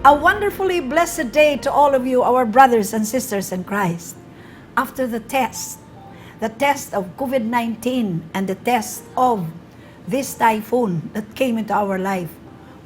A wonderfully blessed day to all of you, our brothers and sisters in Christ. After the test of COVID-19 and the test of this typhoon that came into our life,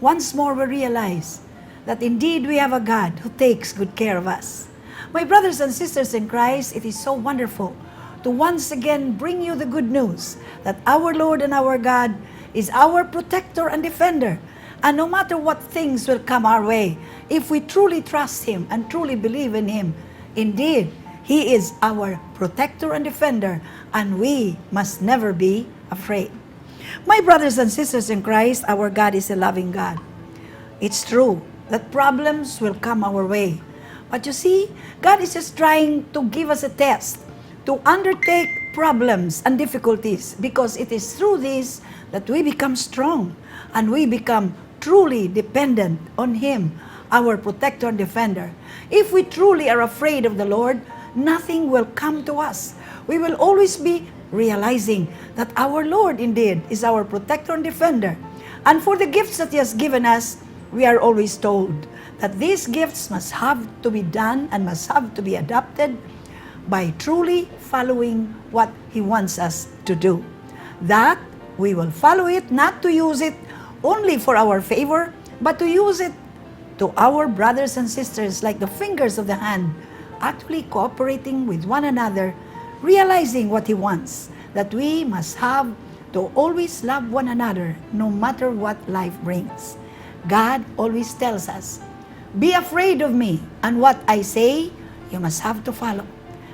once more we realize that indeed we have a God who takes good care of us. My brothers and sisters in Christ, it is so wonderful to once again bring you the good news that our Lord and our God is our protector and defender. And no matter what things will come our way, if we truly trust Him and truly believe in Him, indeed, He is our protector and defender, and we must never be afraid. My brothers and sisters in Christ, our God is a loving God. It's true that problems will come our way. But you see, God is just trying to give us a test to undertake problems and difficulties because it is through this that we become strong and we become truly dependent on Him, our protector and defender. If we truly are afraid of the Lord, nothing will come to us. We will always be realizing that our Lord indeed is our protector and defender. And for the gifts that He has given us, we are always told that these gifts must have to be done and must have to be adopted by truly following what He wants us to do. That we will follow it, not to use it only for our favor, but to use it to our brothers and sisters like the fingers of the hand, actually cooperating with one another, realizing what He wants, that we must have to always love one another no matter what life brings. God always tells us, "Be afraid of me, and what I say, you must have to follow.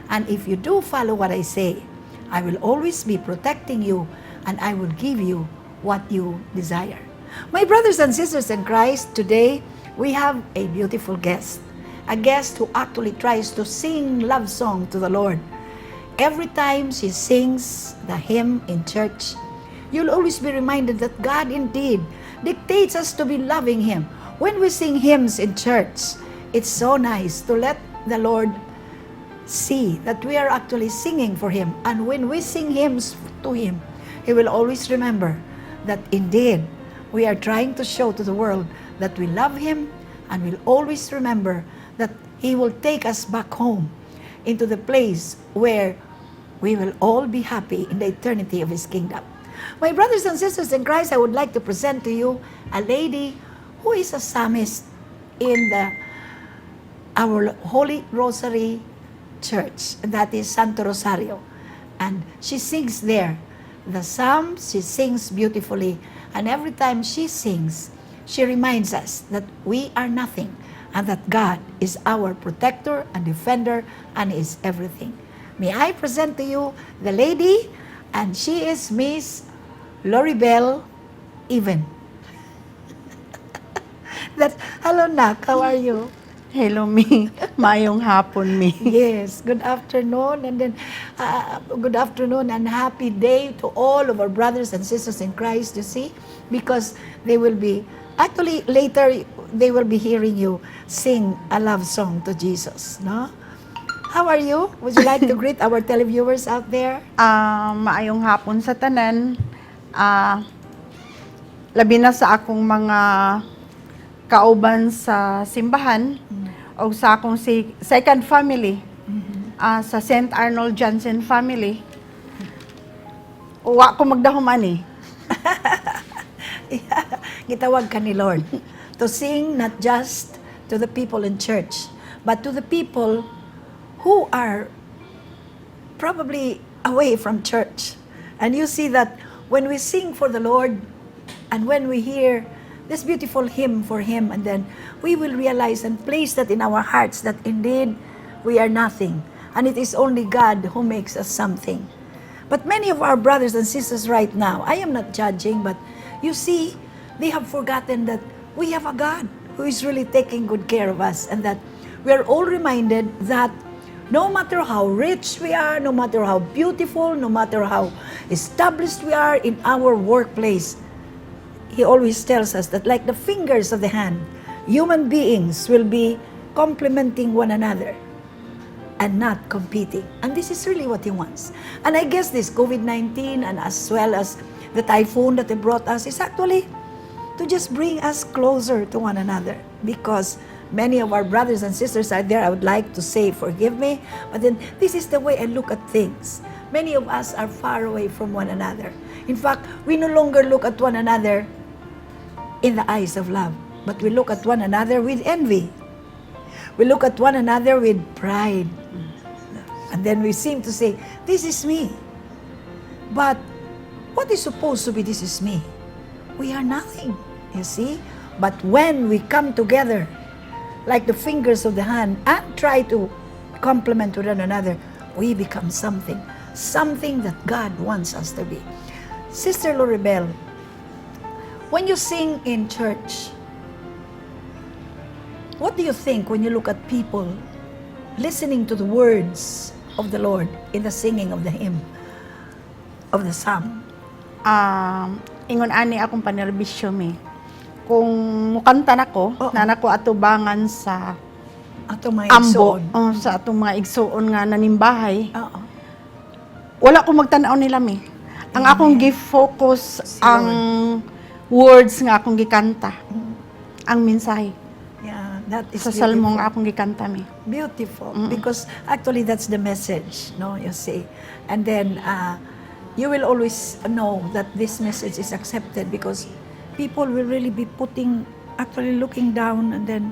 And if you do follow what I say, I will always be protecting you and I will give you what you desire." My brothers and sisters in Christ, today we have a beautiful guest. A guest who actually tries to sing love song to the Lord. Every time she sings the hymn in church, you'll always be reminded that God indeed dictates us to be loving Him. When we sing hymns in church, it's so nice to let the Lord see that we are actually singing for Him. And when we sing hymns to Him, He will always remember that indeed we are trying to show to the world that we love Him and will always remember that He will take us back home into the place where we will all be happy in the eternity of His kingdom. My brothers and sisters in Christ, I would like to present to you a lady who is a psalmist in the our Holy Rosary Church, and that is Santo Rosario. And she sings there the Psalms, she sings beautifully. And every time she sings, she reminds us that we are nothing and that God is our protector and defender and is everything. May I present to you the lady, and she is Miss Loribel Even. That, hello, nak, how are you? Hello, mi. Maayong hapon, mi. Yes, good afternoon, and then good afternoon and happy day to all of our brothers and sisters in Christ, you see, because they will be, actually later, they will be hearing you sing a love song to Jesus, no? How are you? Would you like to greet our televiewers out there? Ah, maayong hapon sa tanan. Labi na sa akong mga kauban sa simbahan o sa akong second family, sa St. Arnold Johnson family. Wa ko magdahom ani. Yeah. Gitawag ka ni Lord to sing not just to the people in church, but to the people who are probably away from church. And you see that when we sing for the Lord and when we hear this beautiful hymn for Him, and then we will realize and place that in our hearts that indeed we are nothing and it is only God who makes us something. But many of our brothers and sisters right now, I am not judging, but you see, they have forgotten that we have a God who is really taking good care of us and that we are all reminded that no matter how rich we are, no matter how beautiful, no matter how established we are in our workplace, He always tells us that like the fingers of the hand, human beings will be complementing one another and not competing. And this is really what He wants. And I guess this COVID-19 and as well as the typhoon that they brought us is actually to just bring us closer to one another because Many of our brothers and sisters are there. I would like to say, "Forgive me." But then this is the way I look at things. Many of us are far away from one another. In fact, we no longer look at one another in the eyes of love, but we look at one another with envy. We look at one another with pride. And then we seem to say, "This is me." But what is supposed to be "this is me"? We are nothing, you see? But when we come together, like the fingers of the hand, and try to complement one another, we become something. Something that God wants us to be. Sister Loribel, when you sing in church, what do you think when you look at people listening to the words of the Lord in the singing of the hymn, of the psalm? Ingon ani akong panerbisyo, mi. Kung mukanta nako, naa nako atubangan sa Ato mga ambo igsoon. Oh, sa atong mga igsuon nga nanimbahay. Wala ko magtan-aw nila, mi. Ang akong gi-focus Si ang words nga akong gikanta. Ang mensahe Yeah, that is sa salmo beautiful. Nga akong gikanta, mi. Beautiful. Because actually that's the message, no, you see. And then you will always know that this message is accepted because people will really be putting, actually looking down and then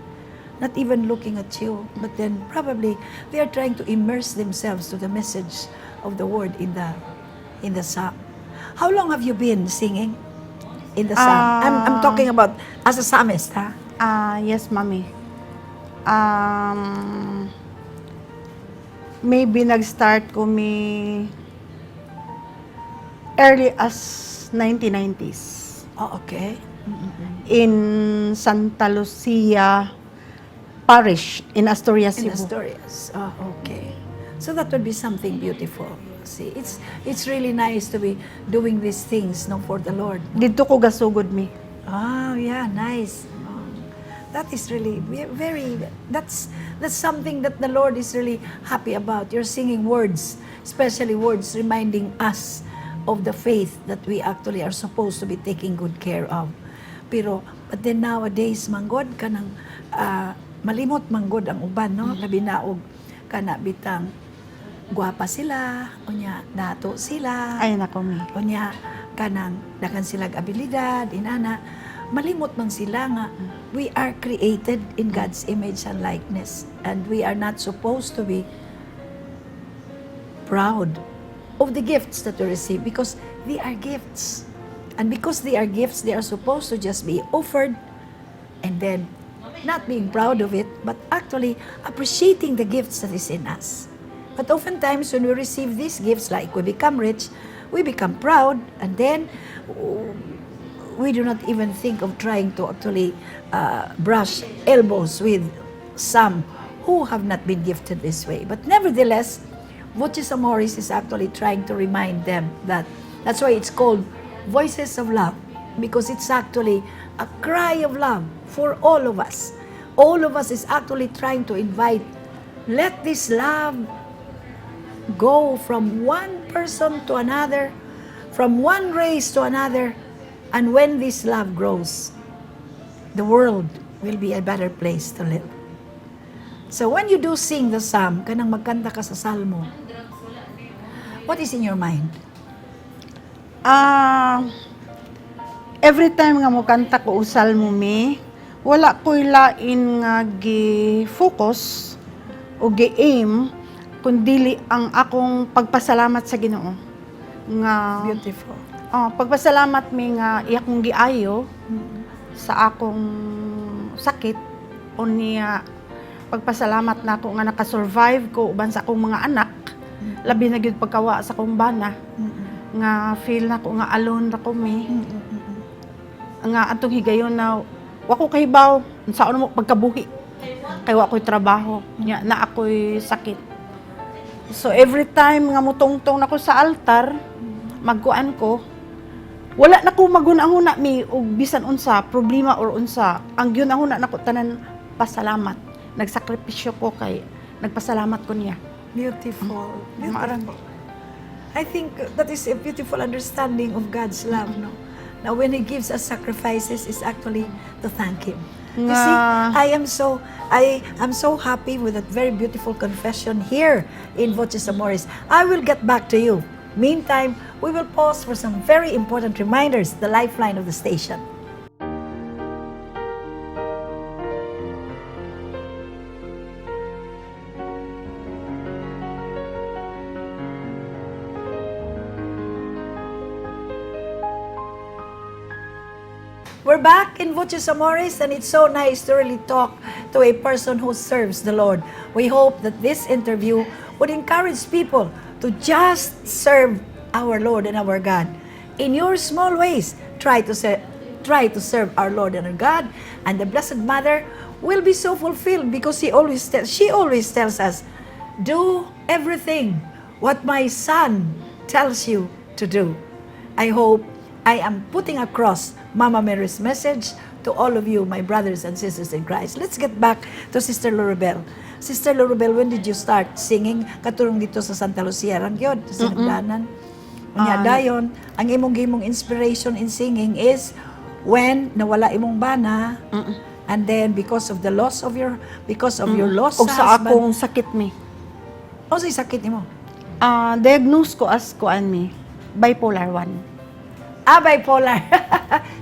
not even looking at you, but then probably they are trying to immerse themselves to the message of the word in the psalm. How long have you been singing in the psalm? I'm talking about as a psalmist, huh? Ah, yes, mami. Maybe nag-start ko, mi, early as 1990s in Santa Lucia Parish in Asturias, In Cebu. Asturias. Oh, okay. So that would be something beautiful. See, it's really nice to be doing these things, no, for the Lord. Didto ko gasugod, mi. Oh, yeah, nice. Oh, that is really very, that's something that the Lord is really happy about. You're singing words, especially words reminding us of the faith that we actually are supposed to be taking good care of. Pero, but then nowadays, manggod, kanang malimot manggod ang uban, no? Labi na og kana bitang gwapa sila, unya dato sila. Ay nako, mi. Unya kanang daghan silag abilidad, inana, malimot man sila nga we are created in God's image and likeness and we are not supposed to be proud of the gifts that we receive because they are gifts. And because they are gifts, they are supposed to just be offered and then not being proud of it, but actually appreciating the gifts that is in us. But oftentimes, when we receive these gifts, like we become rich, we become proud, and then we do not even think of trying to actually brush elbows with some who have not been gifted this way. But nevertheless, Voces Amoris is actually trying to remind them that that's why it's called Voices of Love, because it's actually a cry of love for all of us. All of us is actually trying to invite, let this love go from one person to another, from one race to another. And when this love grows, the world will be a better place to live. So when you do sing the psalm, kanang magkanta ka sa salmo, what is in your mind? Every time nga mokanta ko og salmo, mi, wala ko'y lain nga gi-focus o gi-aim kundili ang akong pagpasalamat sa Ginoo. Nga Beautiful. Oh, pagpasalamat mi nga iya kong giayo sa akong sakit, unya pagpasalamat na ako nga nakasurvive ko uban sa akong mga anak, labi na gyud pagkawa sa akong bana, nga feel na ko nga alone ra ko, mi, nga atong higayon na wa ko kahibaw unsaon mo pagkabuhi kay wa ko'y trabaho nya na ako'y sakit. So every time nga mutungtong nako sa altar, magkuan ko, wala na ko maghuna-huna, mi, og bisan unsa problema or unsa. Ang gyunahuna nako tanan, pasalamat. Nagsakripisyo ko kay nagpasalamat ko niya. Beautiful. Maarang. Beautiful. I think that is a beautiful understanding of God's love, no? Now, when He gives us sacrifices, it's actually to thank Him. You Nga see, I am so happy with that very beautiful confession here in Voces Amoris. I will get back to you. Meantime, we will pause for some very important reminders, the lifeline of the station. We're back in Voces Amoris, and it's so nice to really talk to a person who serves the Lord. We hope that this interview would encourage people to just serve our Lord and our God. In your small ways, try to serve our Lord and our God, and the Blessed Mother will be so fulfilled because she always tells us, "Do everything what my son tells you to do." I hope I am putting across Mama Mary's message to all of you, my brothers and sisters in Christ. Let's get back to Sister Loribel. Sister Loribel, when did you start singing? Katong didto sa Santa Lucia, ran gyud, sa Sinagdanan. Nya dayon, ang imong gimong inspiration in singing is when nawala imong bana, and then because of your loss Og sa husband. Akong sakit mi. O sa sakit nimo? Ah, diagnose ko as kuan mi, bipolar 1. Ah, bipolar.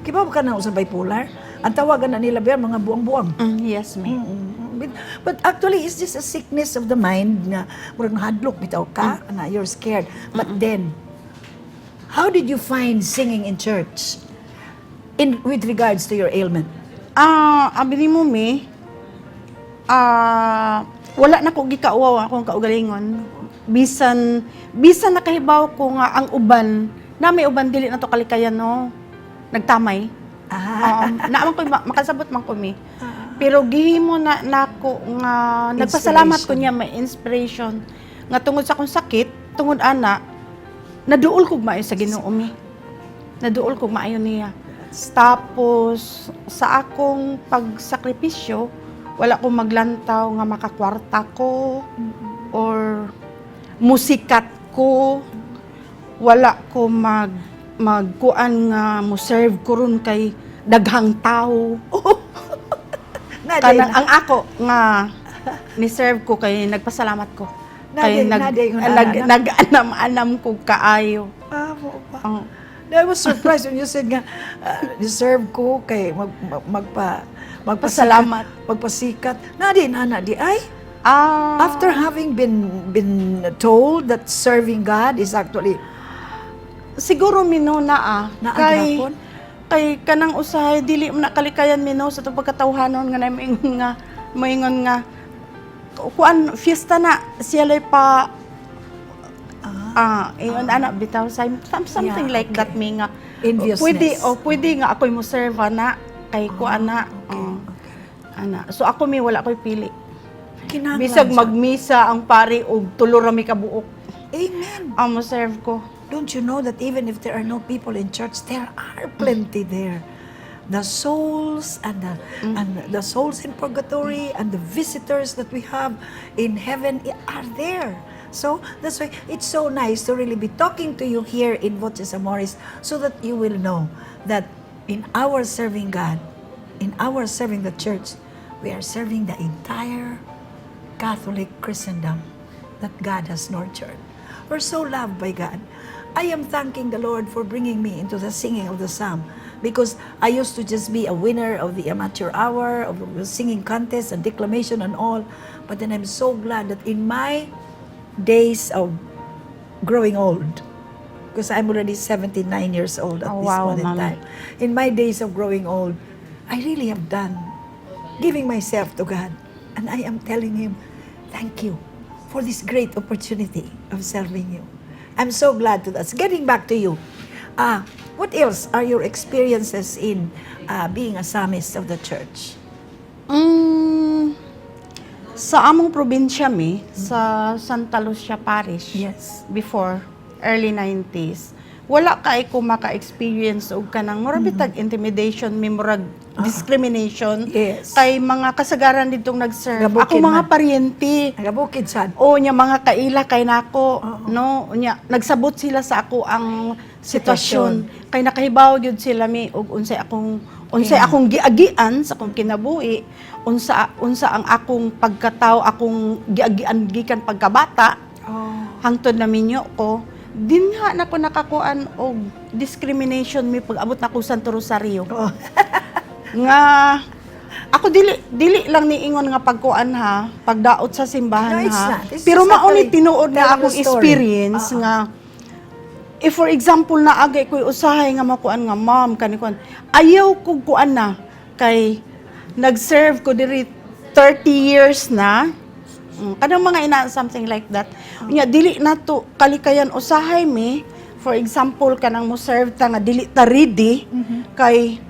Kibaw ka na sa bipolar? Ang tawagan na nila ba mga buang-buang? Yes mi. But actually, it's just a sickness of the mind nga murag nahadlok bitaw ka, na you're scared. But then, how did you find singing in church in with regards to your ailment? Ah, abi nimo mi, wala na ko gikauwaw akong kaugalingon. Bisan bisan nakahibaw ko nga ang uban, na may uban dili na to kalikayan, no. Nagtamay. Naa man ko makasabot man ko mi. Pero gihimo na nako nga nagpasalamat ko niya, may inspiration nga tungod sa akong sakit, tungod ana naduol kog maayo sa Ginoo mi. Naduol kog maayo niya. Tapos sa akong pagsakripisyo, wala ko maglantaw nga makakwarta ko or musikat ko. Wala ko magkuan nga mo serve ko ron kay daghang tao. Na, Kanang ang ako nga ni serve ko kay nagpasalamat ko. Kay nag Naday, nag, nag-anam-anam ko kaayo. Ah, mo pa. Oh. I was surprised when you said nga, deserve ko kay magpa magpasikat, Pasalamat. Magpasikat. Na di na di ay. Ah, After having been told that serving God is actually Siguro mino na ah. Naa Kay gihapon? kay kanang usahay dili mo na kalikayan mino sa itong pagkatawhanon nga na moingon nga kuan fiesta na siya lay pa ingon ana bitaw something Yeah, like that mi nga Enviousness. Pwede o pwede nga ako'y mo serve ana kay kuan na, oh, ana. So ako mi wala ko'y pili. Kinahanglan Bisag siya. magmisa ang pari og tulo ra mi ka buok Amen. ang mo serve ko. Don't you know that even if there are no people in church, there are plenty there. The souls and the souls in purgatory and the visitors that we have in heaven are there. So that's why it's so nice to really be talking to you here in Voces Amoris so that you will know that in our serving God, in our serving the church, we are serving the entire Catholic Christendom that God has nurtured. We're so loved by God. I am thanking the Lord for bringing me into the singing of the psalm because I used to just be a winner of the amateur hour, of the singing contest and declamation and all. But then I'm so glad that in my days of growing old, because I'm already 79 years old at Oh, this wow, point in Mami. time. In my days of growing old, I really have done giving myself to God. And I am telling Him, "Thank you for this great opportunity of serving you." I'm so glad to that. Getting back to you, what else are your experiences in being a psalmist of the church? Sa among probinsya mi, sa Santa Lucia Parish, before, early 90s, wala kay ko maka-experience og kanang murag bitag intimidation mi, murag discrimination. Kay mga kasagaran ditong nag-serve. Gabukid Ako mga man. paryente. Nagabukid sad. O nya mga kaila kay nako, no, nya nagsabot sila sa ako ang sitwasyon. Kay nakahibaw gyud sila mi og unsay akong Unsay akong giagian sa akong kinabuhi, unsa unsa ang akong pagkatao, akong giagian gikan pagkabata hangtod na minyo ko, dinha na ko nakakuan og discrimination mi pag abot nako Santo Rosario. Nga ako dili dili lang niingon nga pagkuan ha, pagdaot sa simbahan No, it's ha. not. It's Pero just mao ni actually tinuod nga telling akong a story. experience nga if, for example, naagay ko'y usahay nga makuan nga, "Ma'am, kani kuan," ayaw ko kuan na kay nag-serve ko diri 30 years na. Kanang mga ina, something like that. Nya dili na to kalikayan usahay mi, for example, kanang mo serve ta nga dili ta ready kay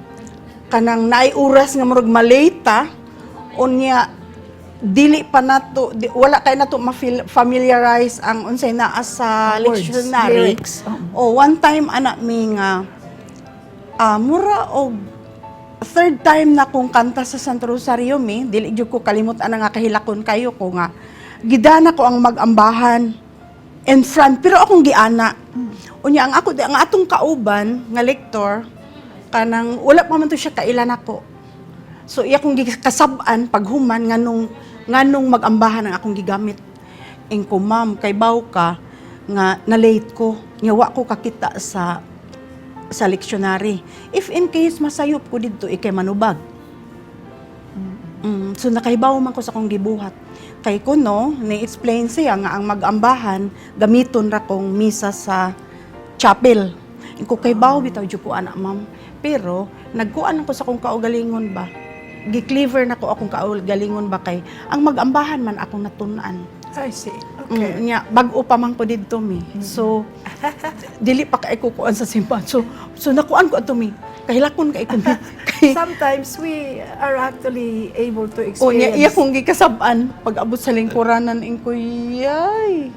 kanang naay oras nga murag malate ta, unya dili pa nato wala kay nato ma-familiarize ang unsay naa sa Words, lectionary. lyrics. O one time ana mi nga mura og third time na kong kanta sa Santo Rosario mi, dili jud ko kalimot ana nga kahilakon kayo ko nga gidana ko ang mag-ambahan in front pero akong giana. Unya ang ako ang atong kauban nga lector, kanang wala pa man to siya kailan ako. So iya kong gikasab-an paghuman nganong mag-ambahan ang akong gigamit. Ing ko, "Ma'am, kay baw ka nga na late ko. Nga wa ko kakita sa lectionary. If in case masayop ko didto, ikay manubag." So nakahibaw man ko sa akong gibuhat. Kay kuno, ni-explain siya nga ang mag-ambahan gamiton ra kong misa sa chapel. Ko kay baw bitaw jud ko ana, ma'am. Pero nagkuan ako sa akong kaugalingon ba. Gi-clever na ko akong kaugalingon ba kay ang mag-ambahan man akong natun-an. I see. Okay. Nya bag-o pa man ko didto mi. So dili pa kay ko kuan sa simbahan. So nakuan ko ato mi. Kahilakon kay ko mi. Kay Sometimes we are actually able to O niya experience. iya kong gikasab-an pag abot sa lingkuranan ing ko yay.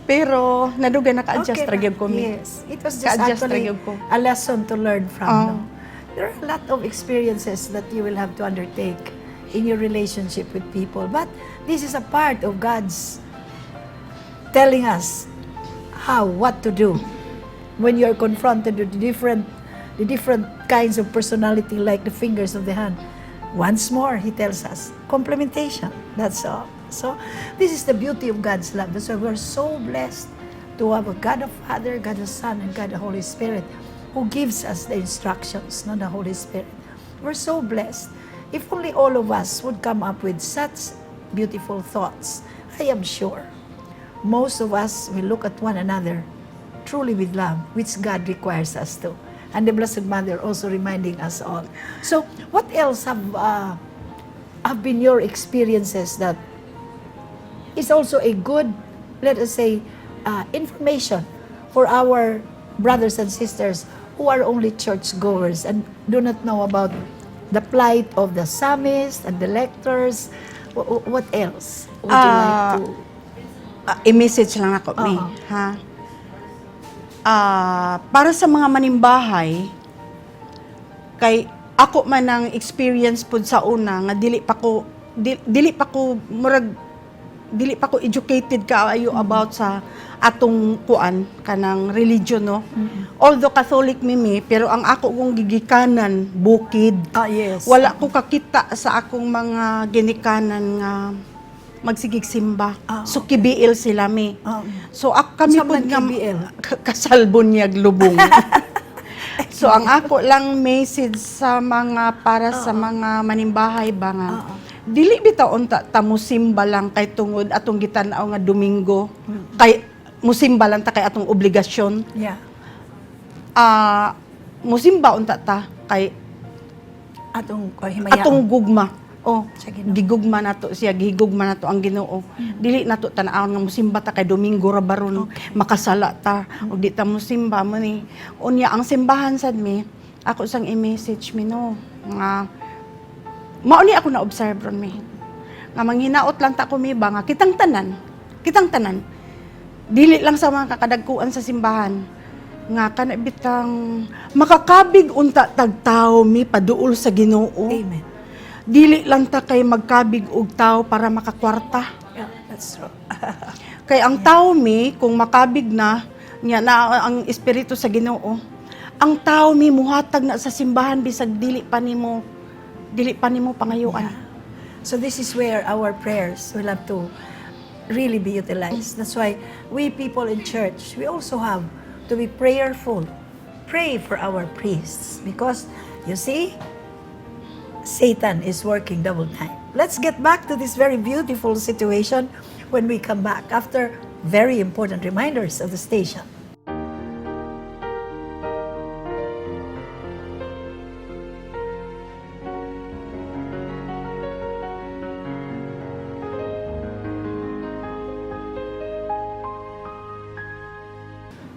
Pero nadugay naka-adjust ra gyud ko mi. Yes. It was just Ka-adjust ra actually gyud ko. a lesson to learn from. Oh. No? There are a lot of experiences that you will have to undertake in your relationship with people. But this is a part of God's telling us how, what to do when you're confronted with the different kinds of personality, like the fingers of the hand. Once more, He tells us, complementation. That's all. So, this is the beauty of God's love. That's why we're so blessed to have a God the Father, God the Son, and God the Holy Spirit who gives us the instructions, not the Holy Spirit. We're so blessed. If only all of us would come up with such beautiful thoughts, I am sure most of us will look at one another truly with love, which God requires us to. And the Blessed Mother also reminding us all. So, what else have been your experiences that is also a good, let us say, information for our brothers and sisters who are only churchgoers and do not know about the plight of the psalmists and the lectors? What else would you like to? I-message lang ako mi, Oo. Ha. Para sa mga manimbahay, kay ako man ang experience pud sa una nga dili pa ko murag dili pa ko educated kaayo about sa atong kuan kanang religion, no. Although Catholic mi, pero ang ako kong gigikanan bukid. Wala ko kakita sa akong mga ginikanan nga magsigig simba. So kibiil sila mi. So kami Sa pud man nga kibiil? Kasal, bunyag, lubong. So ang ako lang message sa mga para sa mga manimbahay ba nga dili bitaw unta ta musimba lang kay tungod atong gitan-aw nga Domingo, kay musimba lang ta kay atong obligasyon. Musimba unta ta kay Atong himayaan. Atong gugma. Oh, Sa Ginoo. Gigugma nato siya, gigugma nato ang Ginoo. Dili nato tan-awon nga musimba ta kay Domingo ra baron makasala ta ug di ta musimba mo ni. Unya ang simbahan sad mi, ako sang i-message mi, no, nga mao ni ako na observe ron mi. Nga manghinaot lang ta ko mi ba nga kitang tanan, kitang tanan. Dili lang sa mga kakadagkuan sa simbahan nga kana bitang makakabig unta tag tawo mi paduol sa Ginoo. Amen. Dili lang ta kay magkabig og tao para makakwarta. Yeah, that's true. Kay ang tao mi kung makabig na niya na ang espiritu sa Ginoo. Ang tao mi muhatag na sa simbahan bisag dili pa nimo pangayuan. So this is where our prayers will have to really be utilized. That's why we people in church, we also have to be prayerful. Pray for our priests because, you see, Satan is working double time. Let's get back to this very beautiful situation when we come back after very important reminders of the station.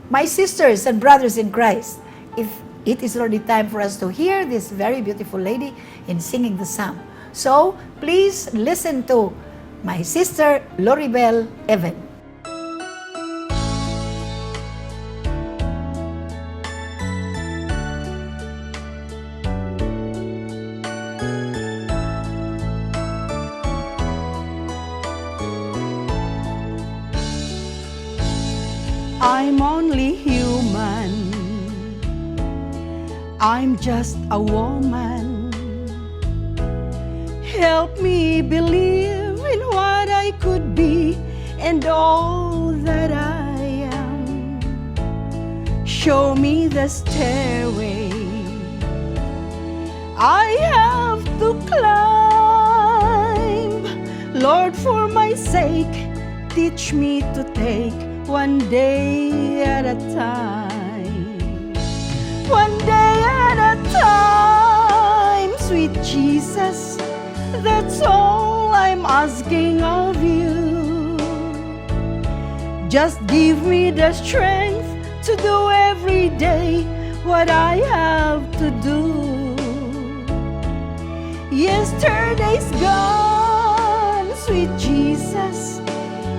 My sisters and brothers in Christ, if it is already time for us to hear this very beautiful lady in singing the psalm. So please listen to my sister Loribel Evan. I'm only human. I'm just a woman. Help me believe in what I could be and all that I am. Show me the stairway I have to climb. Lord, for my sake, teach me to take one day at a time. One day at a time, sweet Jesus, that's all I'm asking of you. Just give me the strength to do every day what I have to do. Yesterday's gone, sweet Jesus,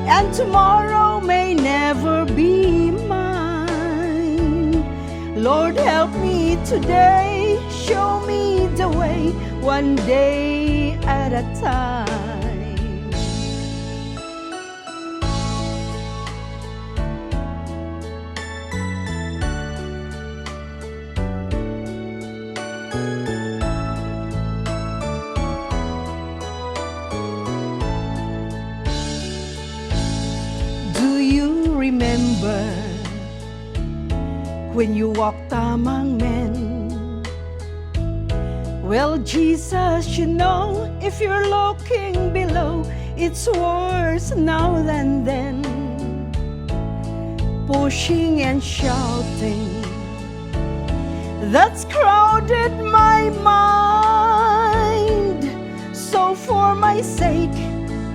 and tomorrow may never be mine. Lord, help me today, show me the way, one day at a time. Do you remember when you walked among men? Well, Jesus, you know, if you're looking below, it's worse now than then. Pushing and shouting, that's crowded my mind. So, for my sake,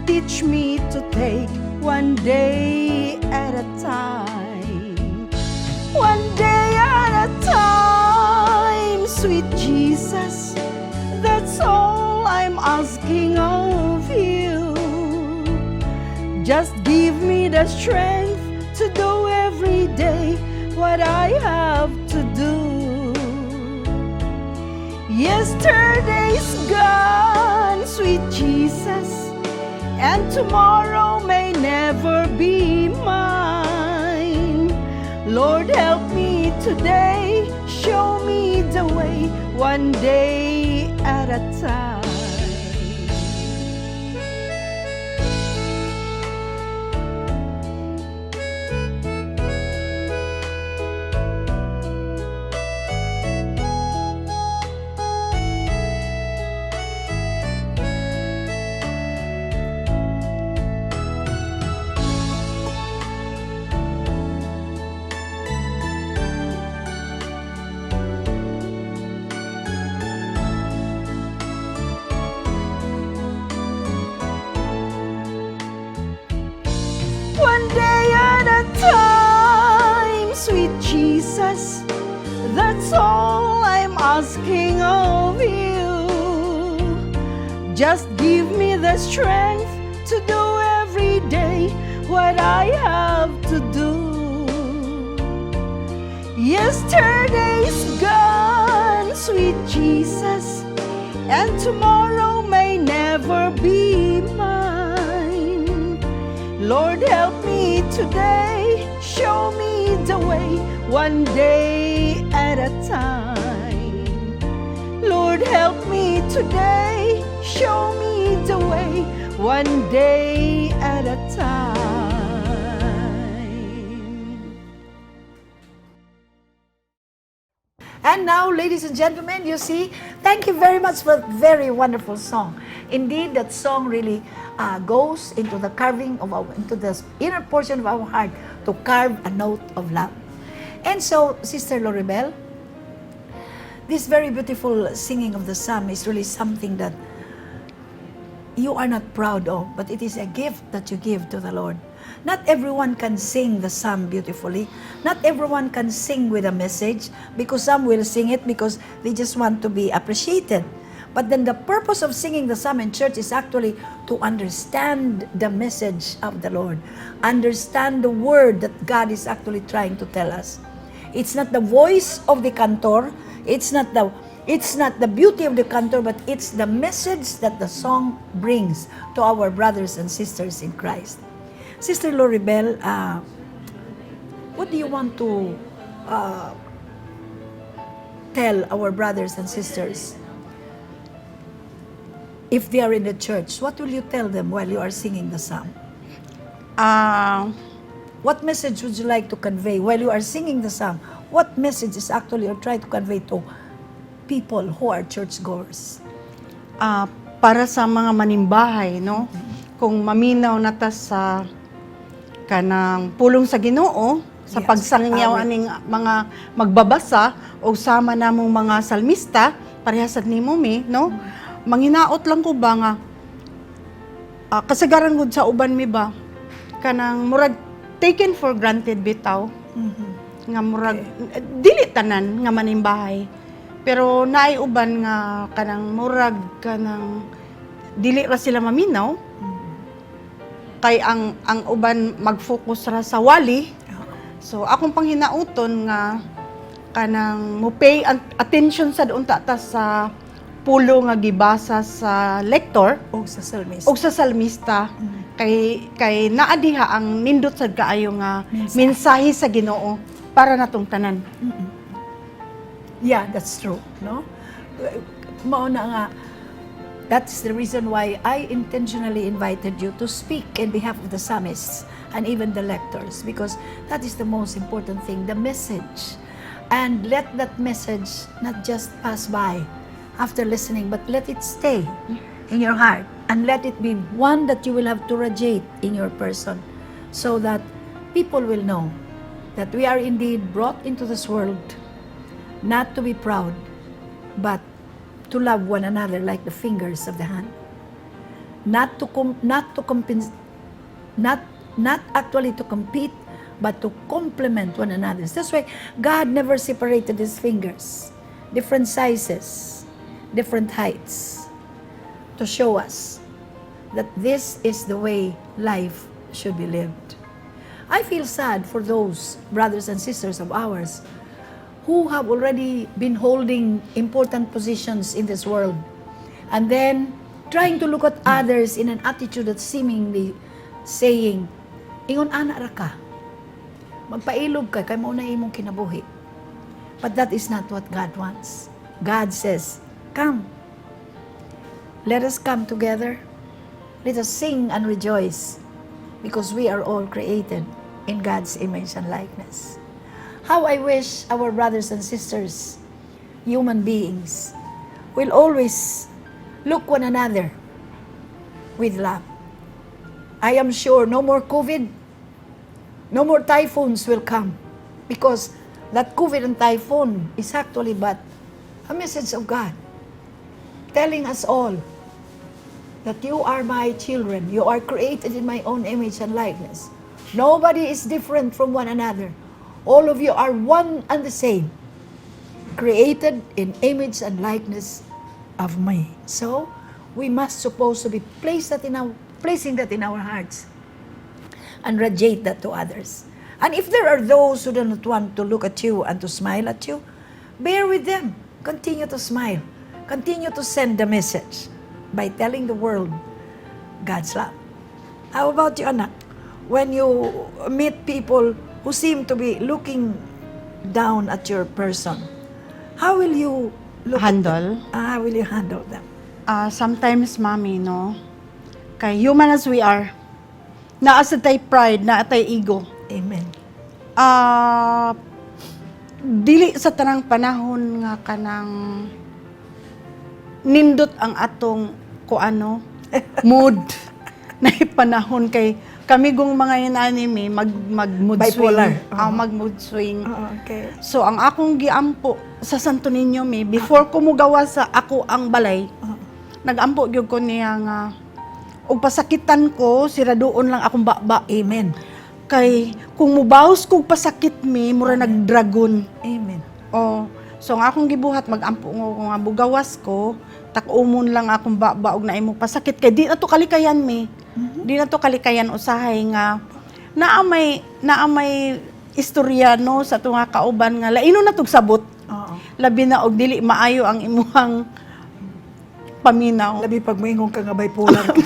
teach me to take one day at a time. One day at a time, sweet Jesus, that's all I'm asking of you. Just give me the strength to do every day what I have to do. Yesterday's gone, sweet Jesus, and tomorrow may never be mine. Lord, help me today, show me the way, one day at a time. One day at a time, sweet Jesus, that's all I'm asking of you. Just give me the strength to do every day what I have to do. Yesterday's gone, sweet Jesus, and tomorrow may never be mine. Lord, help me today, show me the way, one day at at a time. Lord, help me today, show me the way, one day at a time. And now, ladies and gentlemen, you see, thank you very much for that very wonderful song. Indeed, that song really goes into the carving of our, into the inner portion of our heart to carve a note of love. And so, Sister Loribel, this very beautiful singing of the psalm is really something that you are not proud of, but it is a gift that you give to the Lord. Not everyone can sing the psalm beautifully. Not everyone can sing with a message because some will sing it because they just want to be appreciated. But then the purpose of singing the psalm in church is actually to understand the message of the Lord, understand the word that God is actually trying to tell us. It's not the voice of the cantor, it's not the beauty of the cantor, but it's the message that the song brings to our brothers and sisters in Christ. Sister Loribel, what do you want to tell our brothers and sisters if they are in the church? What will you tell them while you are singing the psalm? What message would you like to convey while you are singing the psalm? What message is actually you're trying to convey to people who are churchgoers? Para sa mga manimbahay, no? Kung maminaw na ta sa kanang pulong sa Ginoo sa pagsangyaw Awit. Aning mga magbabasa o sama namong mga salmista, parehas sad nimo mi, no? Manghinaot lang ko ba nga kasagaran gud sa uban mi ba kanang murag taken for granted bitaw nga murag dili tanan nga manimbahay, pero naay uban nga kanang murag kanang dili ra sila maminaw kay ang uban mag-focus ra sa wali. So akong panghinauton nga kanang mo pay attention sad unta ta sa pulo nga gibasa sa lector O sa psalmist. Og sa salmista kay naa diha ang nindot sad kaayo nga Mensahe. Mensahe sa Ginoo para natong tanan. Yeah, that's true, no? Mao na nga, that's the reason why I intentionally invited you to speak in behalf of the psalmists and even the lectors, because that is the most important thing, the message. And let that message not just pass by after listening, but let it stay in your heart and let it be one that you will have to radiate in your person so that people will know that we are indeed brought into this world not to be proud, but to love one another like the fingers of the hand. Not to compens- not not actually to compete, but to complement one another. That's why God never separated His fingers, different sizes, different heights, to show us that this is the way life should be lived. I feel sad for those brothers and sisters of ours who have already been holding important positions in this world and then trying to look at others in an attitude that's seemingly saying, "Ingon ana ra ka. Magpailob ka, kay mao na imong kinabuhi." But that is not what God wants. God says, "Come. Let us come together. Let us sing and rejoice because we are all created in God's image and likeness." How I wish our brothers and sisters, human beings, will always look one another with love. I am sure no more COVID, no more typhoons will come because that COVID and typhoon is actually but a message of God telling us all that you are my children. You are created in my own image and likeness. Nobody is different from one another. All of you are one and the same, created in image and likeness of me. So, we must supposed to be placing that in our hearts and radiate that to others. And if there are those who do not want to look at you and to smile at you, bear with them. Continue to smile. Continue to send the message by telling the world God's love. How about you, anak? When you meet people who seem to be looking down at your person, How will you look at Handle? them? How will you handle them? Ah, sometimes, Mami, no? Kay human as we are, naa sa tay pride, naa tay ego. Amen. Ah, dili sa tanang panahon nga kanang nindot ang atong kuano mood na panahon kay kami gong mga inani mi mag mag mood Bipolar. swing. Ah, mag mood swing. Oh, okay. So ang akong giampo sa Santo Niño mi before ko mugawa sa ako ang balay, nagampo gyud ko niya nga og pasakitan ko siraduon lang akong baba Amen. kay kung mubawas kog pasakit mi mura nagdragon. Amen. Oh, so ang akong gibuhat magampo ko nga bugawas ko, tak-umon lang akong baba og naimo pasakit kay di na to kalikayan mi. Di na to kalikayan usahay nga naa may istorya no sa tunga kauban nga laino na tug sabot. Oo. Labi na og dili maayo ang imuhang paminaw. Labi pag moingon ka nga bipolar ka.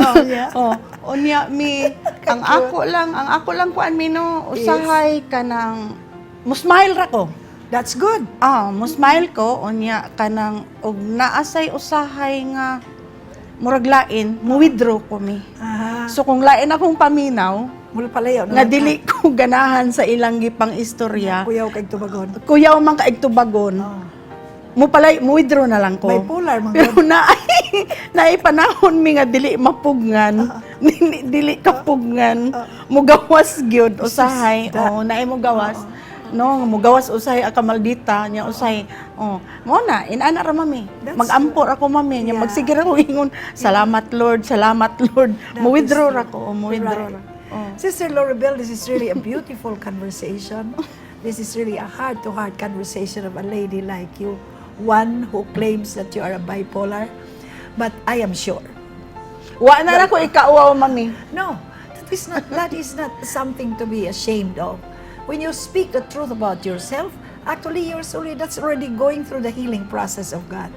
Oh, yeah. Oh, unya mi ang ako lang kuan mi no usahay kanang musmile ra ko. That's good. Ah, mo smile ko unya kanang og naasay usahay nga murag lain, mo withdraw ko mi. So kung lain akong paminaw, Mula palayaw na nga lang ka. dili ko ganahan sa ilang gipang istorya, Kuyaw kay tubagon. kuyaw man kaig tubagon. Mo palay mo withdraw na lang ko. Bipolar man Pero naay panahon mi nga dili mapugngan, dili kapugngan, mugawas gyud usahay. Oh, naay mugawas. No, mugawas usahay ang kamaldita nya usahay. Oh, mo na inana ra mami. That's Magampo ra ko mami nya magsige ra ko ingon, salamat Lord, salamat Lord. That Mo withdraw is ra ko, oh, mo withdraw Right. ra. Oh. Sister Loribel, this is really a beautiful conversation. This is really a heart-to-heart conversation of a lady like you, one who claims that you are a bipolar. But I am sure. Wa na ra ko ikauwaw mami. No, that is not something to be ashamed of. When you speak the truth about yourself, actually you're already that's already going through the healing process of God.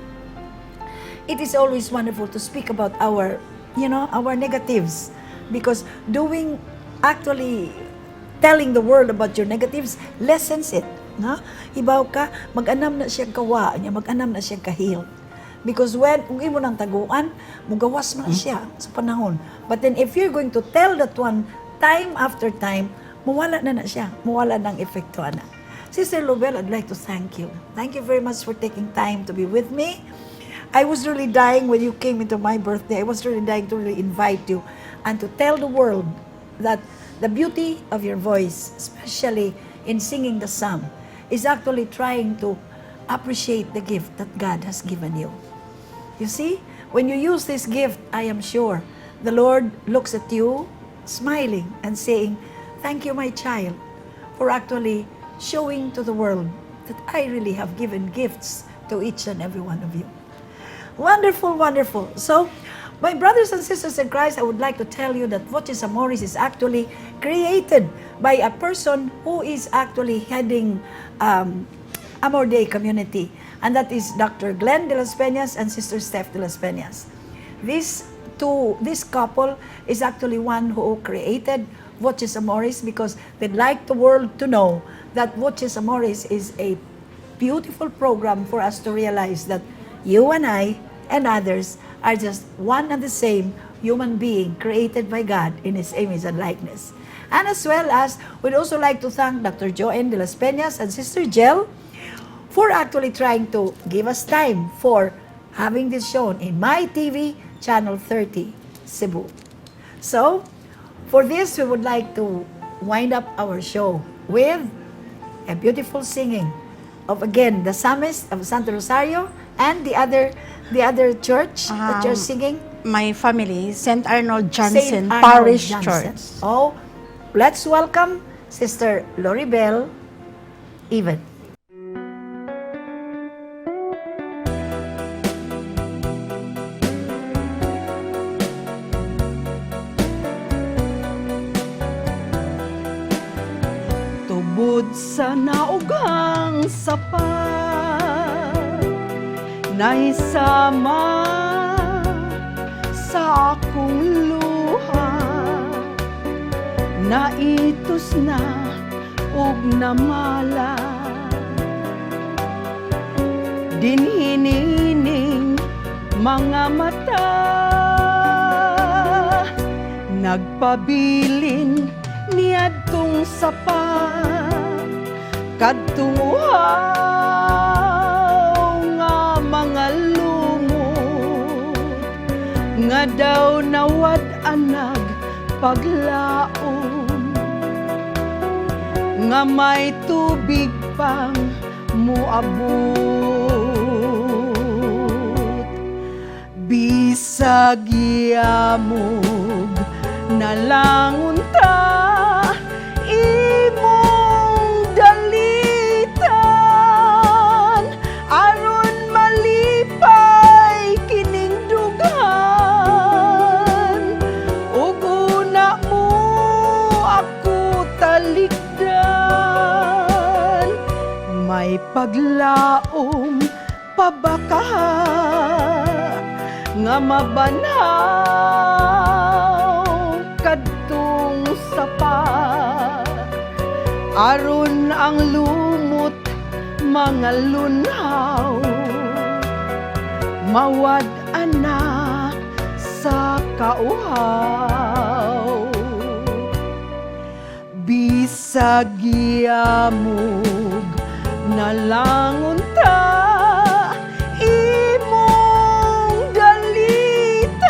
It is always wonderful to speak about our negatives, because doing actually telling the world about your negatives lessens it, no? Ibaw ka, mag-anam na siya kawa, niya mag-anam na siya ka-heal. Because when kung imo nang taguan, mugawas man siya sa panahon. But then if you're going to tell that one time after time, muwala na na siya, muwala ng epekto ana. Sister Lobel, I'd like to thank you. Thank you very much for taking time to be with me. I was really dying when you came into my birthday. I was really dying to really invite you and to tell the world that the beauty of your voice, especially in singing the psalm, is actually trying to appreciate the gift that God has given you. You see, when you use this gift, I am sure the Lord looks at you smiling and saying, "Thank you, my child, for actually showing to the world that I really have given gifts to each and every one of you." Wonderful, wonderful. So, my brothers and sisters in Christ, I would like to tell you that Voces Amoris is actually created by a person who is actually heading Amor Dei community, and that is Dr. Glenn de las Peñas and Sister Steph de las Peñas. This couple is actually one who created Voces Amoris because they'd like the world to know that Voces Amoris is a beautiful program for us to realize that you and I and others are just one and the same human being created by God in His image and likeness. And as well as, we'd also like to thank Dr. Joanne de las Peñas and Sister Jel for actually trying to give us time for having this shown in My TV, Channel 30, Cebu. So, for this, we would like to wind up our show with a beautiful singing of, again, the psalmist of Santo Rosario and the other church that you're singing. My family, St. Arnold Johnson Saint Arnold Parish Johnson. Church. Oh, let's welcome Sister Loribel Even. Tubod sa naugang sapa, nahisama sa akong luha, naitos na og namala. Dinhi nining mga mata, nagpabilin niadtong sapa, kadtong uhaw nga mga lumot nga daw nawad-an nag paglaom nga may tubig pang muabot. Bisag yamog na lang unta imong dalitan aron malipay kining dughan ug una mo ako talikdan. May paglaom pa ba ka nga mabanhaw kadtong sapa aron ang lumot mga lunhaw mawad-an na sa kauhaw? Bisag yamog na lang unta imong dalitan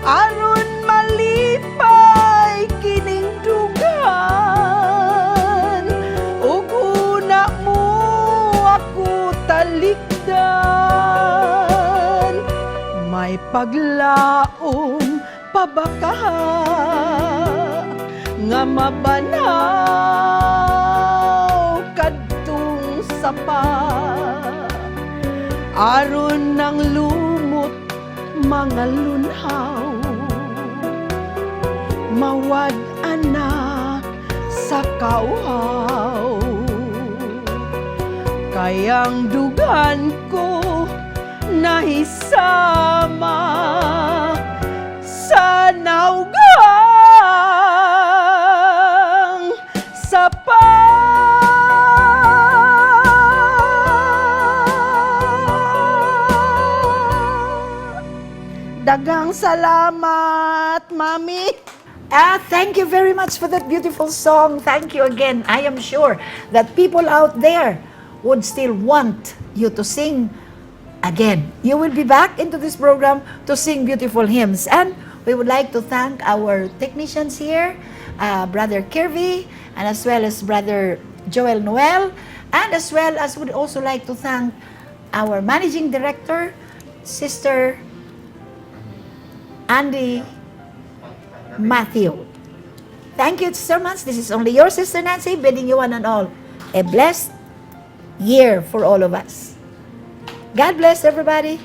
aron malipay kining dughan ug una mo ako talikdan. May paglaom pa ba ka nga mabanhaw kadtong sapa aron ng lumot mga lunhaw mawad-an na sa kauhaw? Kay ang dughan ko nahisama sa naugang sapa. Daghang salamat, Mami. Ah, thank you very much for that beautiful song. Thank you again. I am sure that people out there would still want you to sing again. You will be back into this program to sing beautiful hymns. And we would like to thank our technicians here, Brother Kirby, and as well as Brother Joel Noel, and as well as would also like to thank our managing director, Sister Andy Matthew. Thank you so much. This is only your sister Nancy bidding you one and all a blessed year for all of us. God bless everybody.